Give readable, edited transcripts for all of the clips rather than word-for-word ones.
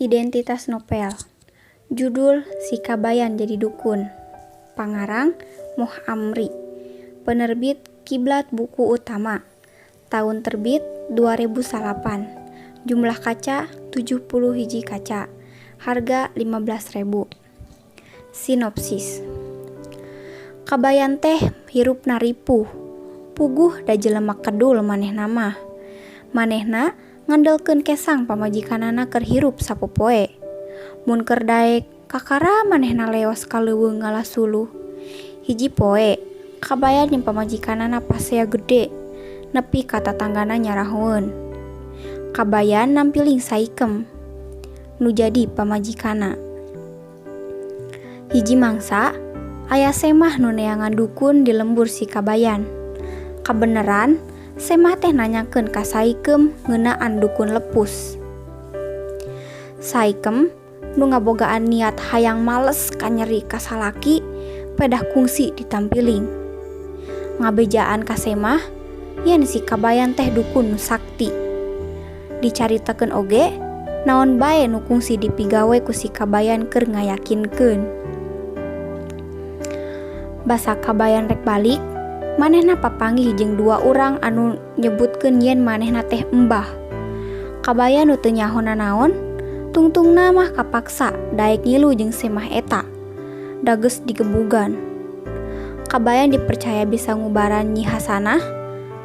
Identitas novel. Judul Si Kabayan Jadi Dukun. Pangarang Moh Amri. Penerbit Kiblat Buku Utama. Tahun terbit 2009. Jumlah kaca 70 hiji kaca. Harga 15.000. Sinopsis. Kabayan teh hirupna ripuh. Puguh da jelema kedul manehna mah. Manehna ngandelkeun kesang pamajikanana keur hirup sapopoe. Mun keur daek, kakara manehna leos ka leuweung ngala suluh. Hiji poe, Kabayan jeung pamajikanana pasea gede, nepi ka tatanggana nyarahoeun. Kabayan nampiling Saikem, nu jadi pamajikanna. Hiji mangsa, aya Semah nu neangan dukun di lembur si Kabayan. Kabeneran, Semah teh nanyakeun ka Saikem ngeunaan dukun lepus. Saikem nu ngabogaan niat hayang males kanyeri ka salaki, pedah kungsi ditampiling. Ngabejaan ka Semah yen si Kabayan teh dukun nu sakti. Dicaritakeun oge naon bae nu kungsi dipigawe ku si Kabayan keur ngayakinkeun. Basa Kabayan rek balik, manehna papanggih jeung dua urang anu nyebutkeun yen manehna teh embah. Kabayan nu teu nyaho nanaon, tungtungna mah kapaksa daek ngilu jeung Semah eta. Da geus digebugan. Kabayan dipercaya bisa ngubaran Nyi Hasanah,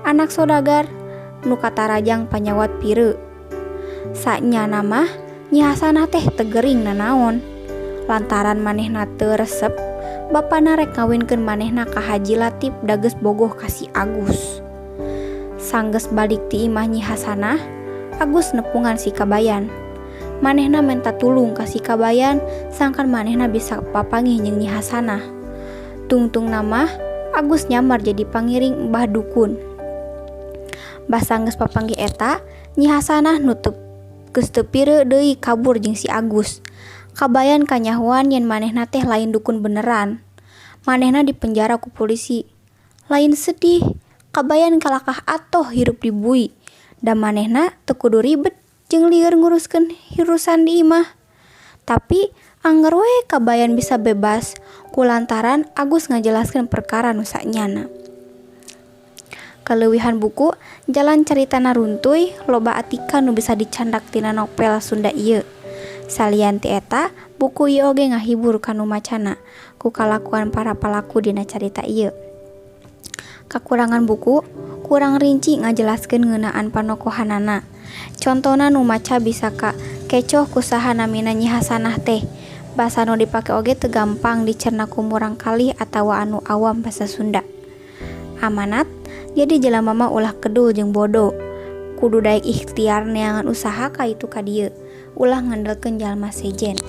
anak sodagar nu katarajang panyawat pireu. Saenyana mah Nyi Hasanah teh teu gering nanaon. Lantaran manehna teu resep, bapana rek ngawinkeun manehna ka Haji Latif da geus bogoh ka si Agus. Sanggeus balik ti imah Nyi Hasanah, Agus nepungan si Kabayan. Manehna menta tulung ka si Kabayan sangkan manehna bisa papanggih jeung Nyi Hasanah. Tungtungna mah Agus nyamar jadi pangiring Mbah Dukun. Basa geus papanggih eta, Nyi Hasanah nu geus teu pireu deui kabur jeung si Agus. Kabayan kanyahoan yen manehna teh lain dukun beneran. Manehna dipenjara ku polisi. Lain sedih, Kabayan kalakah atoh hirup dibui. Da manehna teu kudu ribet jeung lieur nguruskeun urusan di imah. Tapi angger we Kabayan bisa bebas kulantaran Agus ngajelaskeun perkara nu saenyana. Kaleuwihan buku, jalan caritana runtuy, loba atikan nu bisa dicandak tina novel Sunda ieu. Salian ti eta, buku ieu oge ngahibur ka nu macana ku kalakuan para palaku dina carita ieu. Kakurangan buku, kurang rinci ngajelaskeun ngeunaan panokohanana. Contona nu maca bisa kakecoh ku saha namina Nyi Hasanah teh. Basa nu dipake oge teu gampang dicerna ku murangkalih atawa anu awam basa Sunda. Amanat, jadi jelema mah ulah kedul jeung bodo. Kudu daek ikhtiar neangan usaha ka itu ka dieu. Ulah ngandelkeun jalma sejen.